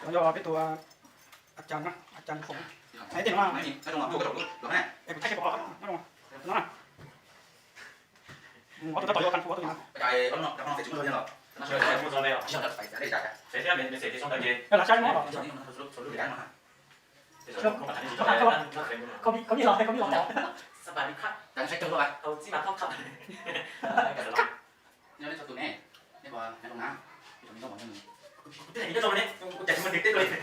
Yog peb tus a cas na, a cas foom. Es tej no, es kuv thaij tej pom no na. Ua tus tab tom yuav kan ua tus no. Lam saib no. Koj mej los, koj mej los. Nyob nej txhua tus ne, nej puas nyob zoo na? Kuv twb hais nyob zoo ne, kuv cas tsis muaj nws teb dua li.